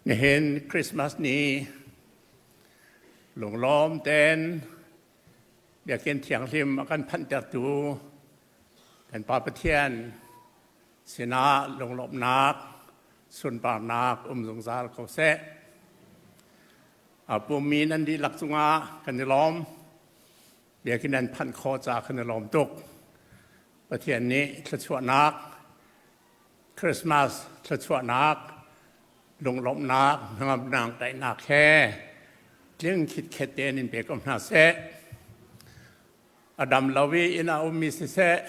Nihin Christmas ni lunglawm ten Biakinn thianghlim a kan phanhtertu kan Pa Pathian sinah lunglawmhnak sunparnak um zungzal ko seh. A pummi nan dihlak cungah kan i lawm. Biakinn nan phanh khawh caah kan i lawm tuk. Pathian nih thluachuahnak Christmas thluachuahnak lunglawmhnak hnangamnak daihnak he tling khitkhet tein in pe ko hna seh. A dam lo i inn ah ummi siseh,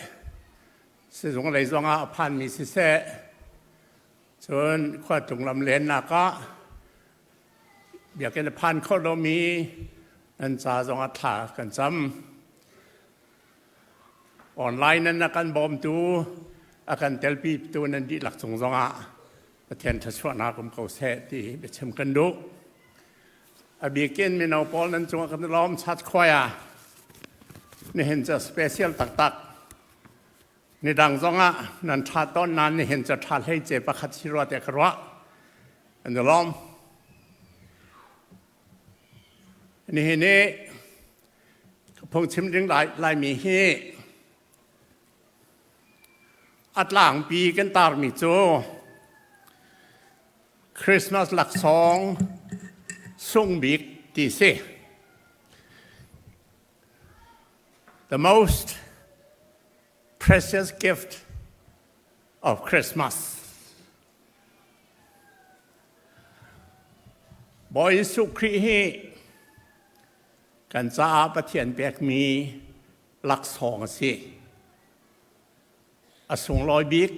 sizung lei zongah a phanmi siseh, cun khualtlung lam lennak ah biakinn a phan kho lomi nan ca zongah thla kan cam. Online in a kan bawmtu, a kan telpitu nan dihlak cung zongah Pathian thluachuahnak um ko seh ti biachim kan duh. A bikin mino pawl nan cungah kan lawm chat khoya. Nihin cu special taktak. Nidang zongah nan ṭha tawn nain nihin cu ṭha hlei ce pakhat si rua te ka ruah. An i lawm. Nihin i phungchim ding Laimi hi a tlangpi kan tarmi cu Christmas laksawng sung bik ti si. The most precious gift of Christmas. Bawi Jesuh Khrih hi kan caah Pathian pekmi laksawng a si. A sunglawi bik,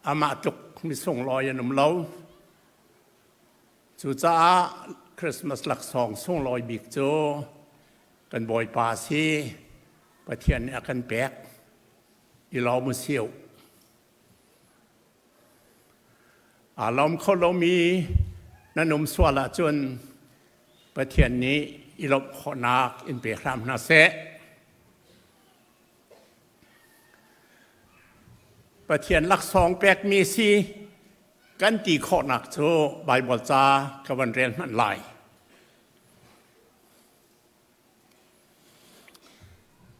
amah tluk mi sunglawi an um lo. Cucaah Christmas laksawng sunglawi bik cu kan Bawipa si Pathian nih a kan pek. I lawm u siu. Aa lawm kho lomi nan um sual ahcun Pathian nih i lawmh khawhnak in pe hram hna seh. Pathian laksawng pekmi si kan ti khawhnak cu Baibal ca ka van rel hmanh lai.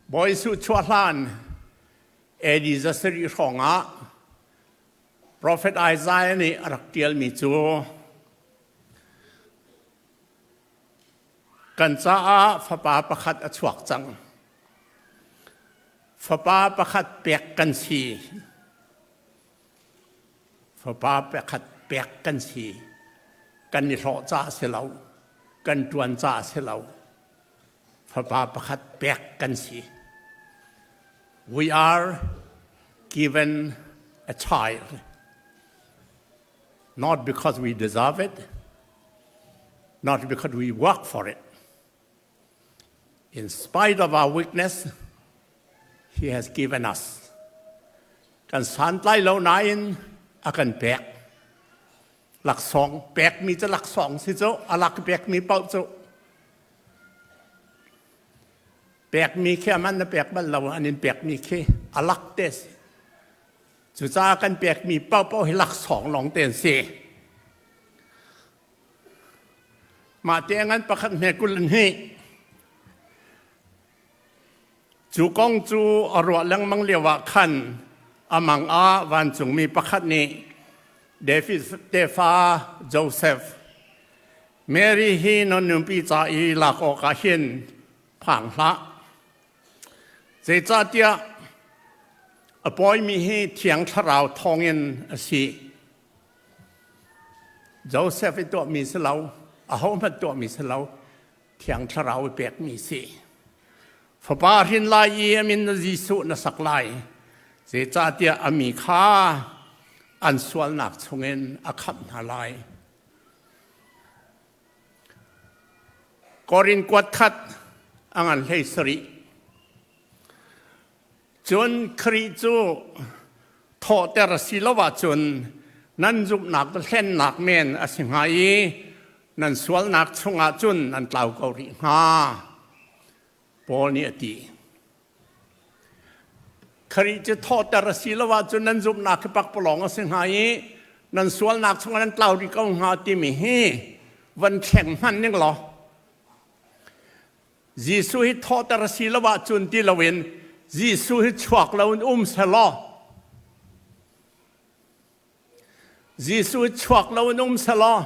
Bawi Jesuh chuah hlan AD 700 hrawng ah Prophet Isaiah nih a rak ṭialmi cu kan caah fapa pakhat a chuak cang. Fapa pakhat pek kan si. Fapa pakhat pek kan si. Kan i hlawh ca si lo. Kan ṭuan ca si lo. Fapa pakhat pek kan si. We are given a child, not because we deserve it, not because we work for it. In spite of our weakness, He has given us. Kan santlai lo nain a kan pek. Laksawng pekmi cu laksawng si cu, a lak pekmi paoh cu Pekmi khi aman na pek bal lo, an in pekmi khi a lak te si. Cucaah kan pekmi paohpaoh hi laksawng lawng te an si. Mah te ngan pakhat hme kul an hi. Cu kong cu a ruah lengmang lio ah khan amang ah vancungmi pakhat nih David tefa Joseph Mary hi na nupi ca i lak awkah hin phang hlah. Zeicahtiah a pawimi hi Thiang Thlarau thawngin a si. Joseph i tuahmi si lo, ahohmanh tuahmi si lo, Thiang Thlarau i pekmi si. Fapa hrin lai i a min Jesuh na sak lai. Zeicahtiah a mi kha an sualnak chungin a khamh hna lai. Korin kuat khat a ngan hlei sarih. Cun Khrih cu thawhter a si lo ahcun nan zumhnak hlennak men a si hnga i nan sualnak chungah cun nan tlau ko rih hnga. Paul nih a ti. Khrih cu thawhter a si lo ahcun nan zumhnak hi pakpalawng a si hnga i Nan sualnak chungah nan tlau rih ko hnga timi hi van thleng hmanh ning law Jesuh hi thawhter a si lo ahcun ti loin Jesuh hi chuak loin um selaw Jesuh hi chuak loin um selaw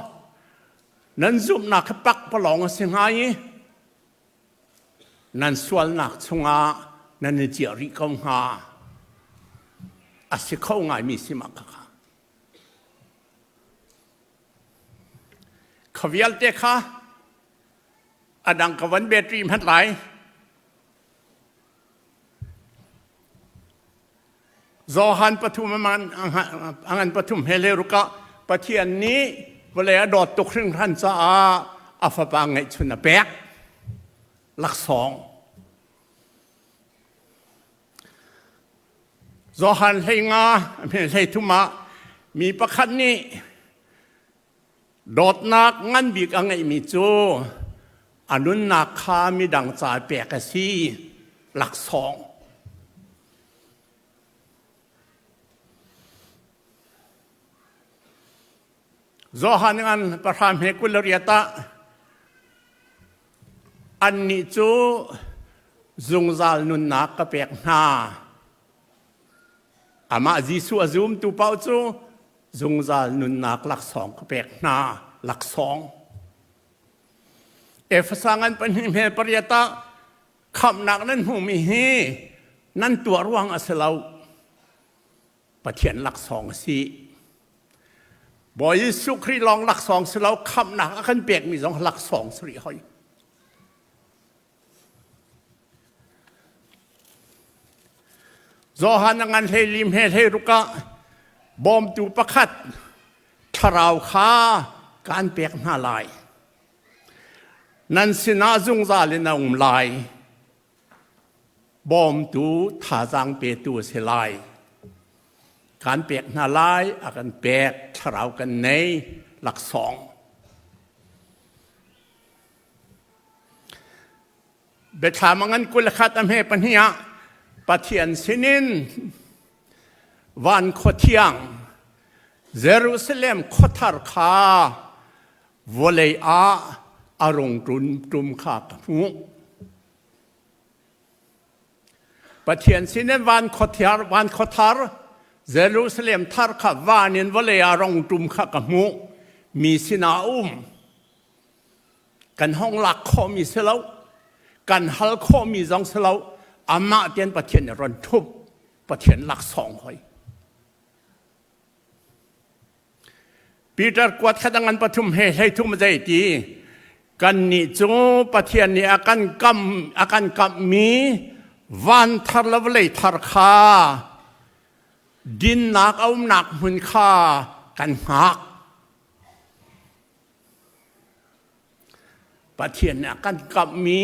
nan zumhnak hi pakpalawng a si hnga i nan sualnak chungah nan i ciah rih ko hnga. A si kho ngaimi si mah khakha. Kha vialte kha a dang ka van battery hmanh lai. Johan pathum angan pathum he le rukah Pathian nih vawlei a dawt tuk hringhran caah a fapa ngeihchun a pek laksawng. Johan hlei nga hlei thum ah mi pakhat nih Dawtnak ngan bik a ngeihmi cu a nunnak kha midang ca pek a si laksawng. Johan ngan pahra hme 28 ah annih cu zungzal nunnak ka pek hna. Amah Jesuh a zumtu paoh cu zungzal nunnak laksawng ka pek hna laksawng. Efesa ngan pahnih hme pariat ah khamhnak nan hmuhmi hi nan tuah ruang a si lo. Pathian laksawng a si. Bawi Jesuh Khrih lawng laksawng si lo khamhnak a kan pekmi zong laksawng si rih hoi. Johan a ngan hleili hme hleiruk ah bawmtu pakhat thlarau kha kaan pek hna lai. Nan sinah zungzal in a um lai. Bawmtu thazaang petu a si lai. Kaan pek hna lai, a kan pek, thlarau kan nei, laksawng. Biathlam a ngan 21 a hme pahnih ah Pathian sinin van khua thiang Jerusalem khuathar kha vawlei ah a rung ṭun ṭum kha ka hmuh. Pathian sinin van khuathar van khuathar Jerusalem thar kha van in vawlei ah rung ṭum kha ka hmuh. Mi sinah a um. Kan hong lak khawhmi si lo, kan hal khawhmi zong si lo, amah tian Pathian nih ron ṭhup, Pathian laksawng hoi. Peter kuat khat a ngan pathum he hlei thum zei ti kan nih cu Pathian nih a kan kam a kan kamhmi van thar le vawlei thar kha dinnak a umnak hmun kha kan hngak. Pathian nih a kan kamhmi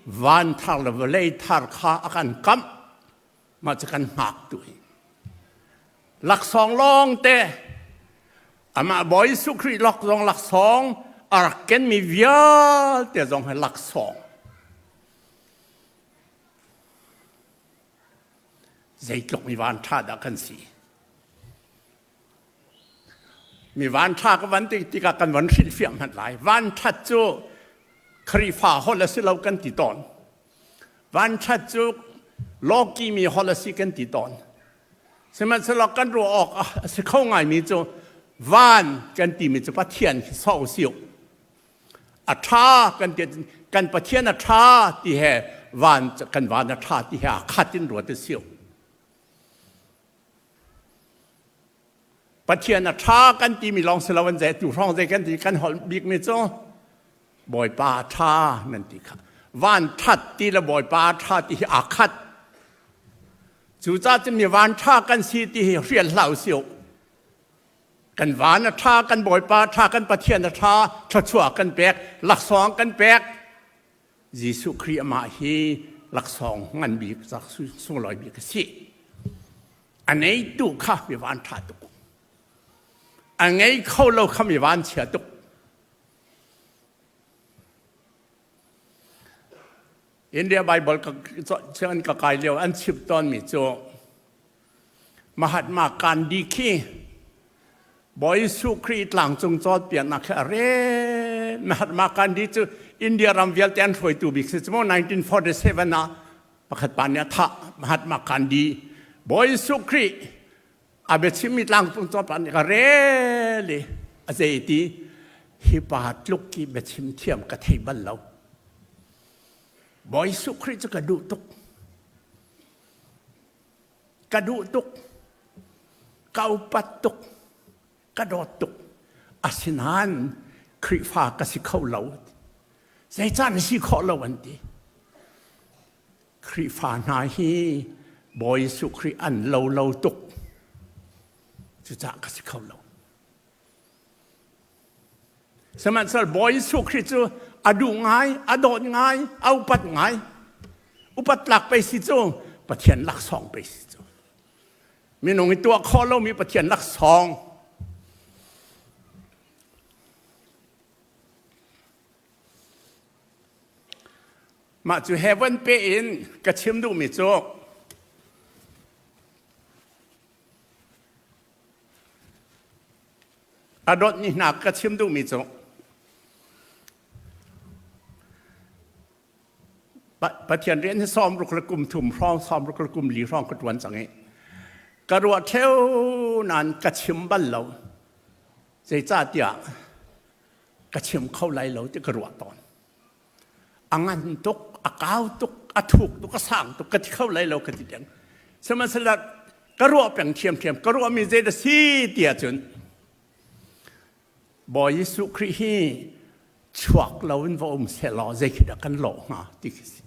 van thar le vawlei thar kha a kan kamh. Mah cu kan hngak tu hi. Laksawng lawng te amah Bawi Jesuh Khrih lak zong laksawng a rak kenmi vialte zong hi laksawng. Zeitluk mi van ṭha dah kan si. Mi vanṭha ka van ti tikah kan van hrilhfiah hmanh lai. Vanṭhat cu Khrihfa holh a si lo kan ti tawn. Vanṭhat cu lawki mi holh a si kan ti tawn. Sihmanhsehlaw kan ruah awk a si kho ngaimi cu van kan timi cu Pathian khi sawh u A ṭha kan ti kan Pathian a ṭha ti he van kan van a ṭha ti he aa khat in ruat a si. Pathian a ṭha kan timi lawng si lo an zei tu hrawng zei kan ti kan holh bikmi cu Bawipa a ṭha nan ti kha van ṭhat ti le Bawipa a ṭha ti hi aa khat cucaah cun mi van ṭha kan si ti hi hrial hlah usih kan van a ṭha kan Bawipa a ṭha kan Pathian a ṭha thluachuah kan pek laksawng kan pek Jesuh Khrih amah hi laksawng ngan bik sunglawi bik a si a ngeitu kha mi van ṭha tuk a ngei kho lo kha mi van chia tuk India Bible ka an ka kai lio an chim tawn mi cu Mahatma Gandhi khi Bawi Jesuh Khrih tlangcung cawnpiaknak hi a re. Mahatma Gandhi cu India ram vialte an hruaitu bik si cu mu. 1947 ah pakhat pa nih a thah Mahatma Gandhi. Bawi Jesuh Khrih a biachimmi tlangcung cawnpiaknak a rel i a zei ti hi pa tluk i biachim thiam ka thei bal lo. Bawi Jesuh Khrih cu ka duh tuk. Ka duh tuk. Ka upat tuk. Ka dawt tuk. Asinain Khrihfa ka si kho lo. Zeicah na si khawh lo an ti. Khrihfa hna hi Bawi Jesuh Khrih an lo lo tuk. Cucaah ka si kho lo. Sihmanhsehlaw Bawi Jesuh Khrih cu a duh ngai, a dawt ngai, a upat ngai. Upat tlak pei si cu Pathian laksawng pei si cu. Minung i tuah khawh lomi Pathian laksawng. Mah cu heaven pe in ka chim duhmi cu A dawt ni hna ka chim duhmi cu Pathian rian hi 60 le kum thum hrawng 60 le kum li hrawng ka ṭuan cang i ka ruah ṭheo nain ka chim bal lo. Zeicahtiah ka chim kho lai lo ti ka ruah tawn. A ngan tuk, a kau tuk, a thuk tuk, a sang tuk, ka ti kho lai lo ka ti deng. Sihmanhsehlaw ka ruah peng ṭhiamṭhiam, ka ruahmi zei dah si ti ahcun Bawi Jesuh Khrih hi chuak lo in va um sehlaw zei khi dah kan lawh hnga ti khi si.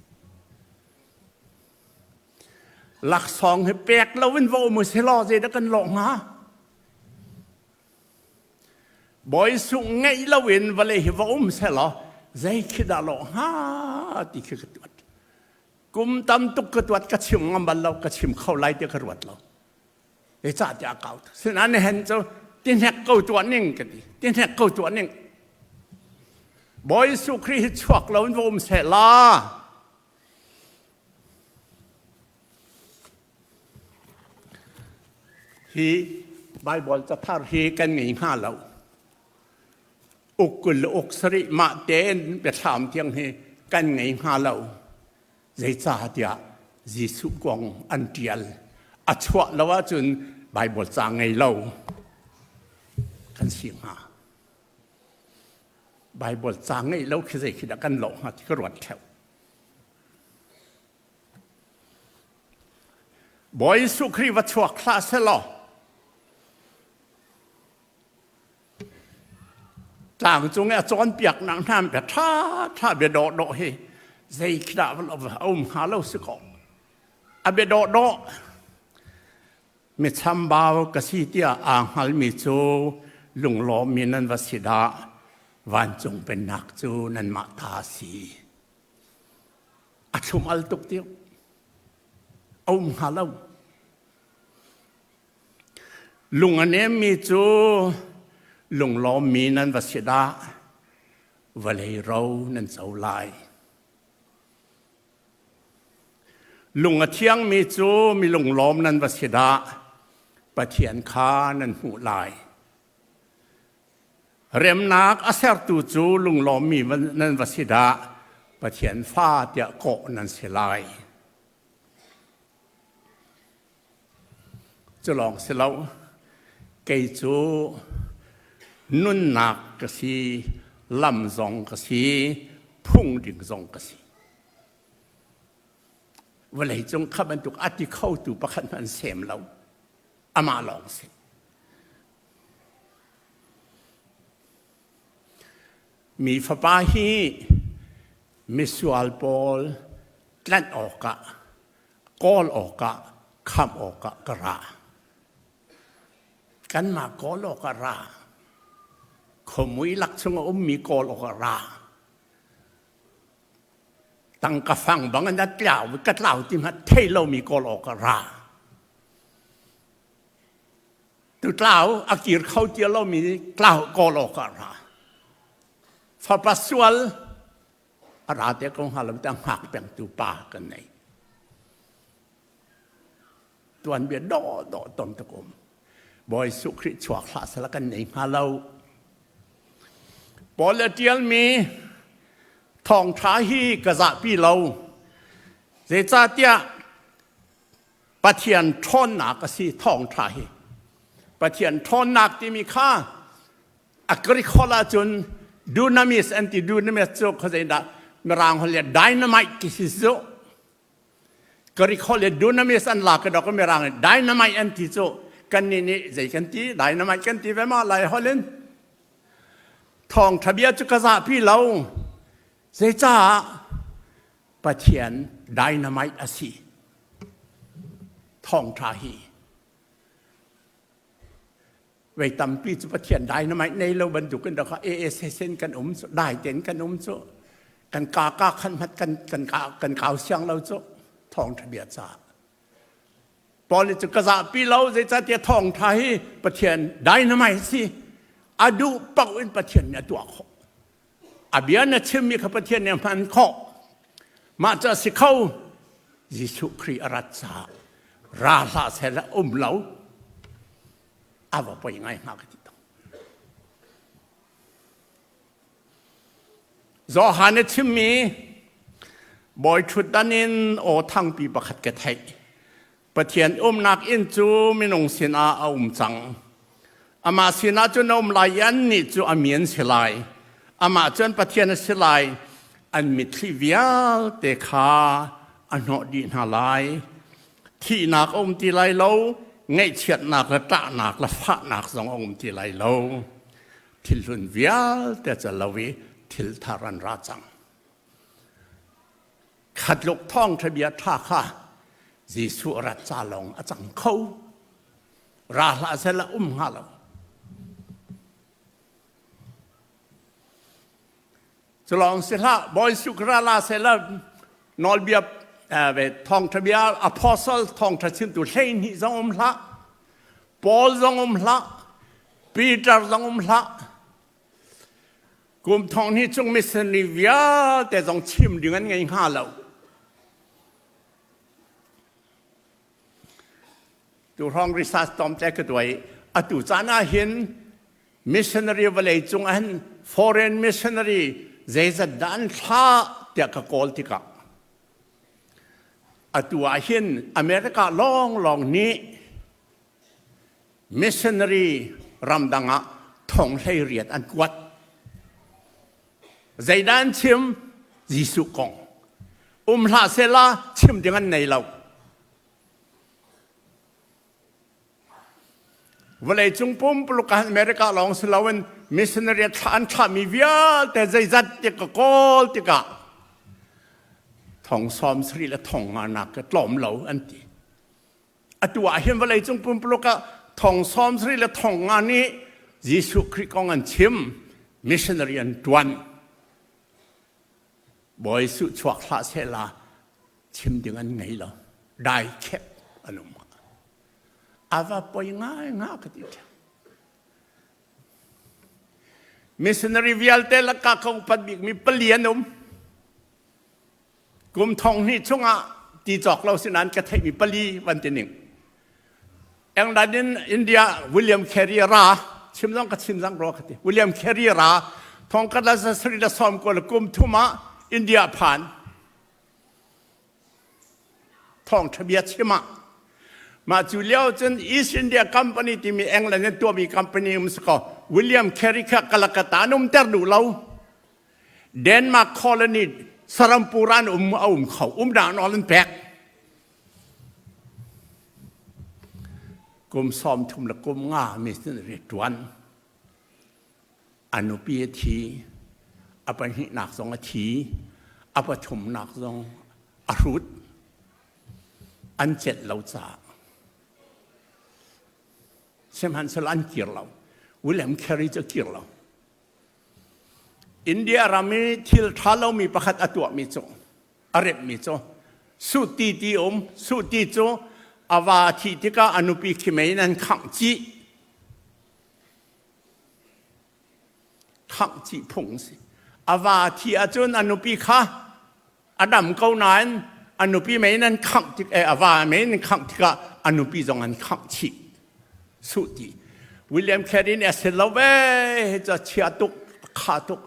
Laksawng hi pek lo in va um sehlaw zei dah kan lawh hnga? Bawi sung ngeih loin vawlei hi va um sehlaw zei khi dah lawh hnga ti khi ka tuat. Kum tam tuk ka tuat ka chim ngam bal lo ka chim kho lai ti ka ruat lo. Zeicahtiah a kau. Sinain hen cu tihnek ko tuah ning ka ti. Tihnek ko tuah ning. Bawi Jesuh Khrih hi chuak lo in va um sehla. Hi Baibal cathar hi kan ngei hnga lo. Uk 20 le uk sarih mah tein biathlam tiang hi kan ngei hnga lo. Zeicahtiah Jesuh kong an ṭial. A chuah lo ahcun Baibal ca ngei lo kan si hnga. Baibal ca ngeih lo khi zei khi dah kan lawh hnga ti ka ruat ṭheo. Bawi Jesuh Khrih va chuak hlah selaw tlang cung i a cawnpiaknak hna bia ṭha ṭha bia dawhdawh hi zei khi dah a um hnga lo si ko. A bia dawhdawh mi chambau ka si tiah aa hngalmi cu lunglawmmi nan va si dah vancung pennak cu nanmah ta a si. A thlum al tuk tiu. A um hnga lo. Lung a nemmi cu lunglawmmi nan va si dah, vawlei ro nan co lai. Lung a thiangmi cu mi lunglawm nan va si dah, Pathian kha nan hmuh lai. Remnak a sertu cu lunglawmmi nan va si dah, Pathian fa tiah kawh nan si lai. Cu lawng si lo, kei cu nunnak ka si, lam zong ka si, phung ding zong ka si. Vawlei cung kha bantuk a ti khotu pakhat hmanh an sem lo. Amah lawng si. Mi fapa hi misual pawl tlanh awkah, kawl awkah, khamh awkah ka ra. Kanmah kawl awkah ra. Khuamui lak chung a ummi kawl awkah ra. Tangka fang bang in a tlau, ka tlau ti hmanh thei lomi kawl awkah ra. Tu tlau a kir kho ti lomi tlau kawl awk ah ra. Fapa sual a ra te ko hnga lo ta hngak pengtu pa kan nei. Tuan bia do do tom takum. Bawi Jesuh Khrih chuak hlah sala kan nei hnga lo. Paul a ṭialmi thawngṭha hi ka zahpi lo. Zeicahtiah Pathian ṭhawnnak a si thawngṭha hi. Pathian ṭhawnnak timi kha a Greek holh ahcun dunamis an ti. Dunamis cu khuazeidah Mirang holh le dynamite ti si cu. Greek holh le dunamis an lak i dok Mirang nih dynamite an ti cu. Kannih nih zei kan ti? Dynamite kan ti ve ma Lai holh in? Thawngṭha bia cu ka zahpi lo. Zeicah Pathian dynamite a si? Thawngṭha hi vei tampi cu Pathian dynamite nei lo bantukin rak ASSN kan um cu, dai tein kan um cu, kan ka ka khan hmat kan kan ka kan kau siang lo cu thawngṭha bia caah. Paul nih cu ka zahpi lo, zeicahtiah thawngṭha hi Pathian dynamite si, a duh paoh in Pathian nih a tuah khawh. A bia na chimmi kha Pathian nih a hman khawh. Mah cu a si kho. Jesuh Khrih a rat caah ra hlah seh la um lo a va poi ngai hnga ka ti tong. Johan a chimmi bawi ṭhutdan in aw thangpi pakhat ka theih. Pathian umnak inn cu minung sinah a um cang. Amah sinah cun a um lai i annih cu a mi an si lai. Amah cun Pathian a si lai. An mitthli vialte kha a hnawh dih hna lai. Thihnak a um ti lai lo, ngaihchiatnak le ṭahnak le fahnak zong a um ti lai lo. Thil hlun vialte cu lo i thil thar an ra cang. Khatluk thawngṭha bia ṭha kha Jesuh rat ca lawng a cang kho. Ra hlah seh la um hnga lo. Cu lawng si hlah, Bawi Sukra la seh la nawlbia thawngṭha bia apostle thawngṭha chimtu 12 zong um hlah, Paul zong um hlah, Peter zong um hlah. Kum thong hnih chung missionary vialte zong chim ding an ngei hnga lo. Tu hrawng research tom te ka tuai atu caan ah hin missionary vawlei cung ah hin foreign missionary zeizat dah an thlah tiah ka kawl tikah atu ah hin America lawnglawng nih Missionary ramdang ah thong 18 an kuat. Zeidah an chim? Jesuh kong. Um hlah sehla chim ding an nei lo. Vawleicung pumpuluk ah America lawng si loin missionary an thlahmi vialte zeizat ti ka kawl tikah thong 70 le thong nga nak ka tlawm lo an ti. Atu ah hin vawleicung pumpuluk ah thong 70 le thong nga nih Jesuh Khrih kong an chim, missionary an ṭuan. Bawi Jesuh chuak hlah sehla chim ding an ngei lo. Dai khep an um. Ava poi ngai nga ka ti ṭheo. Missionary vialte lakah ka upat bikmi pali an um. Kum thong hnih chungah ti cawk lo si nain ka theihmi pali van ti ning. England in India William Carey ra chim zong ka chim zang ro ka ti. William Carey ra thong ka la sari la som ko le kum thum ah India phan thong thabia chim ah mah cu lio cun East India Company timi England in tuahmi company um si ko William Carey kha Calcutta an um ter duh lo. Denmark colony Sarampur an um a um kho um dah nawl an pek kum 30 le kum nga mi sin ri tuan a nupi a thi, a pahnihnak zong a thi, a pathumnak zong a hrut, an celh lo caah. Sihmanhsehlaw an kir lo. William Carey cu a kir lo. India ram i thil ṭha lomi pakhat a tuahmi cu, a remhmi cu suhti ti um. Suhti cu a va a thih tikah a nupi khi mei in an khangh chih. Khangh chih phung si. A va a thih ahcun a nupi kha a dam ko nain a nupi mei in an khangh tik, a va mei in an khangh tikah a nupi zong an khangh chih. Suhti. William Carey nih a si lo ve ca chia tuk kha tuk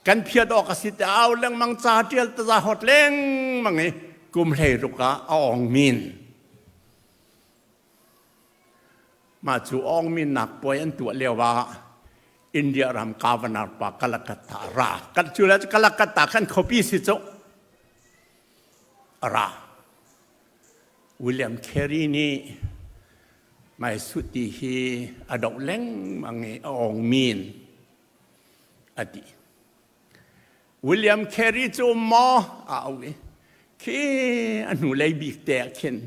kan phiat awk a si te au lengmang ca tial ta za hot lengmang i kum hlei ruk ah a ong min mah cu ong min nak puai an tuah lio ah India ram governor pa Calcutta ra kan cu le Calcutta kan khuapi si cu a ra William Carey nih Mai Suti hi a doh lengmang i a ong min a ti. William Carey cu maw a au i khi a hnulei bik te ah khin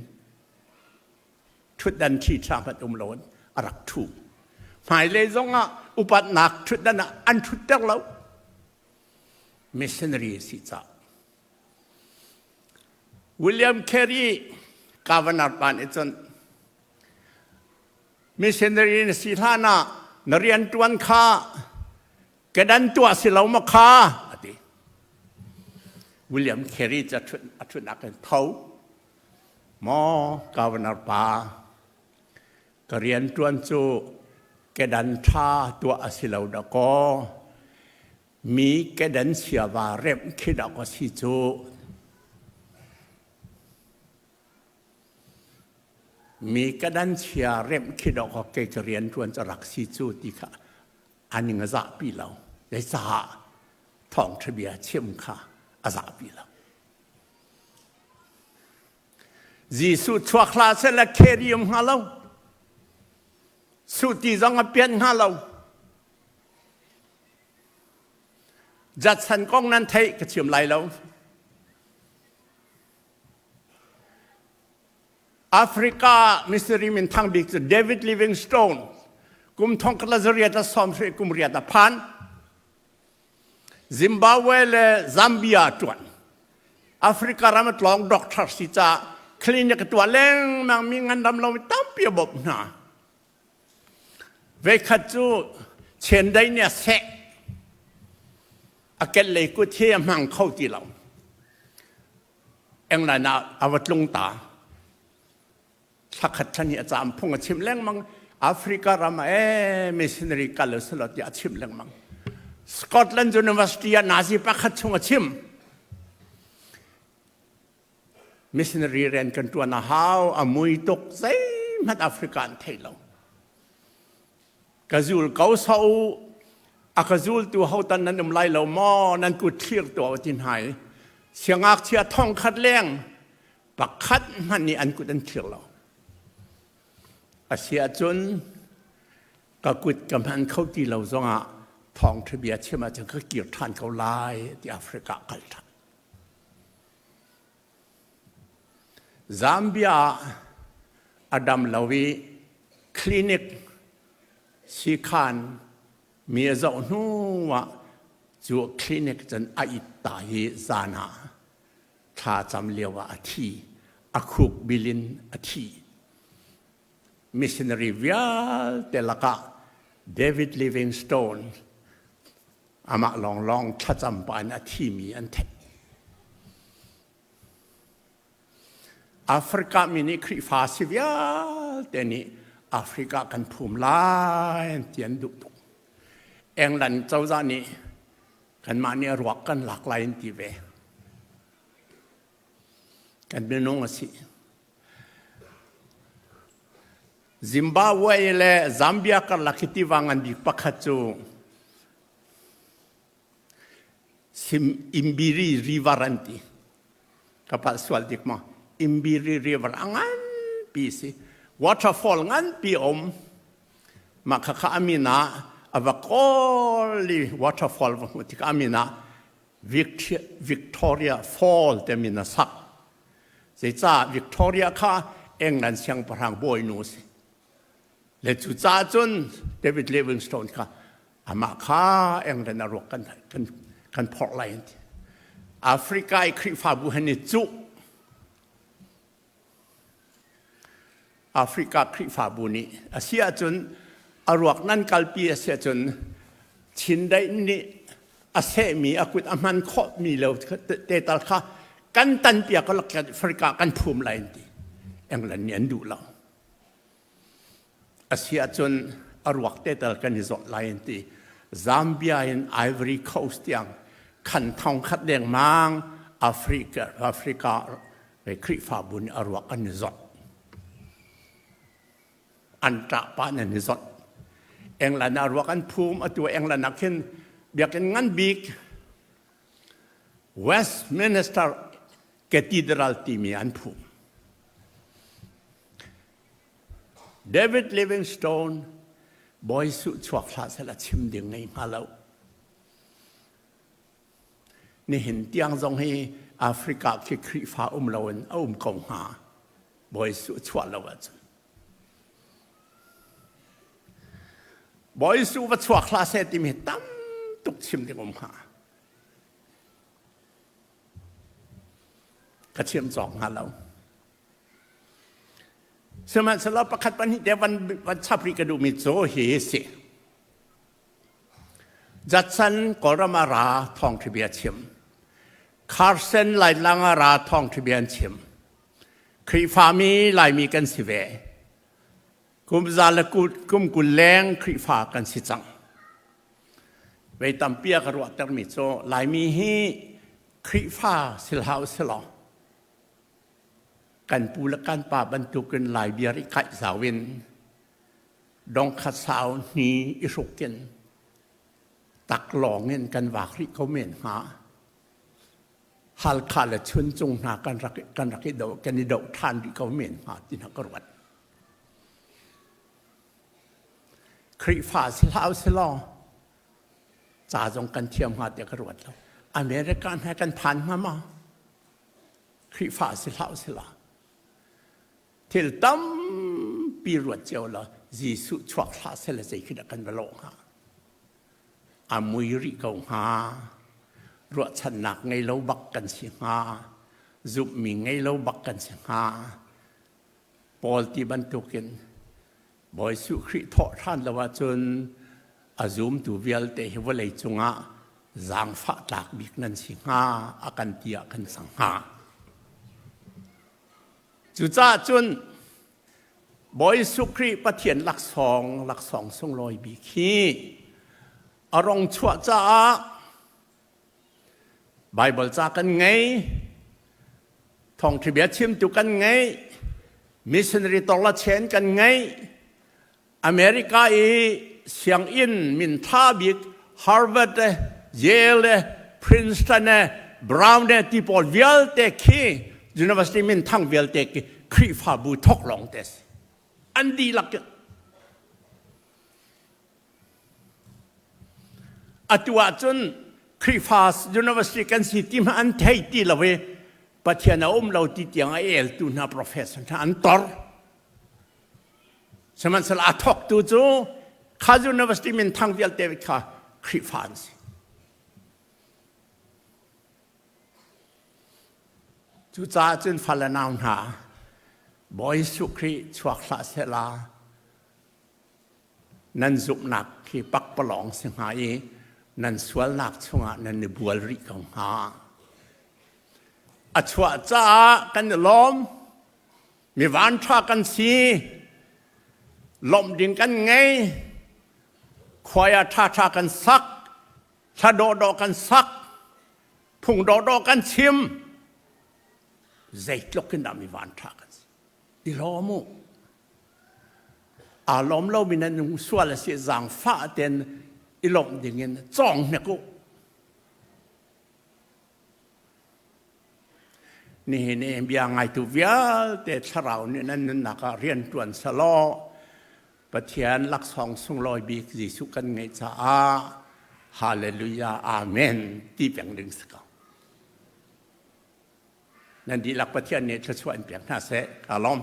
ṭhutdan ṭhi ṭha hmanh um loin a rak ṭhu. Hmailei zongah upatnak ṭhutdan ah an ṭhutter lo. Missionary si caah. William Carey governor pa nih cun missionary na si hlan ah na rianṭuan kha kedan tuah si lo maw kha a ti. William Carey cu a ṭhutnak in tho maw governor pa ka rianṭuan cu kedan ṭha tuah a si lo dakaw Mi kedan siava remh khi dah ka si cu. Mi kedan chia remh khi dah ka kei ka rian ṭuan cu rak si cu ti kha an ing a zahpi lo. Zeicah thawngṭha bia chim kha a zahpi lo. Jesuh chuak hlah seh le carry um hnga lo. Suhti zong a pian hnga lo. Judson kong nan theih ka chim lai lo. Africa missionary minthang bik cu David Livingstone kum thong khat le zariat le sawm hri kum riat a phan. Zimbabwe le Zambia tuan. Africa ram a tlawng doctor si ca clinic a tuah lengmang mi ngandam lo mi tampi a bawmh hna. Veikhat cu chiandeih nih a seh. A kehlei kut hi a hmang kho ti lo. England ah a va tlung ta. Thlakhat thlan hi a caam phung a chim lengmang. Africa ram ah ee missionary kal u selaw tiah a chim lengmang. Scotland University ah nazi pakhat chung a chim. Missionary rian kan ṭuan a hau, a mui tuk, zeihmanh Africa an thei lo. Ka zul ko so u, a ka zultu hotan nan um lai lo maw, nan kut thlir tuah u ti hna i siangngakchia thong khat leng pakhat hmanh nih an kut an thlir lo. A si ahcun ka kut ka hman kho ti lo zongah thawngṭha bia chim ahcun ka kir ṭhan ko lai ti Africa kal ṭhan. Zambia ah a dam lo i clinic siikhan mi a zoh hnu ah cu clinic cun a it ta i zan ah thla cam lio ah a thi. A khuk bil in a thi. Missionary vialte lakah David Livingstone Amah lawnglawng thlacam pah in a thimi an theih. Africa mi nih Khrihfa si vialte nih Africa kan phum lai an ti an duh tuk. England cozah nih kanmah nih a ruak kan lak lai an ti ve. Kan minung a si. Zimbabwe le Zambia karlak hi tiva ngan bik pakhat cu Imbiri River an ti. Ka palh sual dik maw? Imbiri River a nganpi si. Waterfall nganpi um. Mah khakha a min ah a va kawl i waterfall va hmuh tikah a min ah Victoria Fall te min a sak. Zeicah Victoria kha England siangpahrang bawinu a si. Le cucaah cun David Livingstone kha amah kha England a ruak kan, kan, kan phorh lai an ti. Africa i Khrihfabu han i cuh. Africa Khrihfabu nih a si ahcun a ruak nan kalpi a si ahcun Chindaih nih a sehmi a kut a hman khawhmi lo te tal kha kan tan piak Africa kan phum lai an ti. England nih an duh lo. A si ahcun A ruak te tal kan i zawt lai an ti. Zambia in Ivory Coast tiang khan thong khat lengmang Africa Africa Khrihfabu nih a ruak an i zawt. An ṭah pah nan i zawt. England ah ruak an phum, atu England ah khin biakinn ngan bik Westminster Cathedral timi an phum. David Livingstone Bawi Suh chuak hlah seh la chim ding ngei hnga lo. Nihin tiang zong hi Africa khi Khrihfa um loin a um ko hnga. Bawi Suh chuah lo ahcun. Bawi Suh va chuak hlah seh timi tam tuk chim ding um hnga. Ka chim cawk hnga lo. Sihmanhsehlaw pakhat pahnih te van van chap rih ka duhmi cu hi si. Judson Kawlram ah ra thawngṭha bia chim. Carson Laitlang ah ra thawngṭha bia an chim. Khrihfami Laimi kan si ve. Kum za le kum 20 leng Khrihfa kan si cang. Vei tampi a ka ruahtermi cu Laimi hi Khrihfa si hlah usilaw kan pu le kan pa bantukin Lai biar i kaih zau in dongkhat sau hni i hruk in taklawng in kan vak rih ko men hnga. Halkha le Chuncung hna kan rak i do kan i doh ṭhan rih ko men hnga ti hna ka ruat. Khrihfa si hlah usilaw ca zong kan thiam hnga tiah ka ruat lo. America hna kan phan hnga ma? Khrihfa si hlah usilaw thil tampi ruat cio la Jesuh chuak hlah seh le zei khi dah kan va lawh hnga? A mui rih ko hnga. Ruahchannak ngei lo bak kan si hnga. Zumhmi ngei lo bak kan si hnga. Paul ti bantukin Bawi Jesuh Khrih thawh ṭhan lo ahcun a zumtu vialte hi vawlei cungah zaangfah tlak bik nan si hnga a kan ti ah kan cang hnga. Cucaah cun Bawi Jesuh Khrih Pathian laksawng laksawng sunglawi bik hi a rong chuah caah Baibal ca kan ngei, thawngṭha bia chimtu kan ngei, missionary torlachen kan ngei, America i sianginn mintha bik Harvard le Yale le Princeton le Brown le ti pawl vialte khi university minthang vialte khi Khrihfabu thawk lawng te si. An dihlak Atu ahcun Khrihfa university kan si ti hmanh an thei ti lo i Pathian a um lo ti tiang a eltu hna professor hna an tor. Sihmanhsehlaw a thawktu cu kha university minthang vialte kha Khrihfa an si. Cucaah cun fale nau hna, Bawi Jesuh Khrih chuak hlah sehla Nan zumhnak khi pakpalawng si hnga i nan sualnak chungah nan i bual rih ko hnga. A chuah caah kan i lawm. Mi vanṭha kan si. Lawmh ding kan ngei. Khuai ah ṭhaṭha kan sak. Thla dawhdawh kan sak. Phung dawhdawh kan chim. Zeitluk in dah mi vanṭha kan si. I lawm u. Aa lawm lomi nan nung sual a si zaangfah tein i lawmh dingin cawng hnek u. Nihin i bia ngaitu vialte thlarau nih nan nunnak ah rian ṭuan selaw Pathian laksawng sunglawi bik Jesuh kan ngeih caah Hallelujah Amen ti peng ding si ko. Nan dihlak Pathian nih thluachuah in pek hna seh. Ka lawm.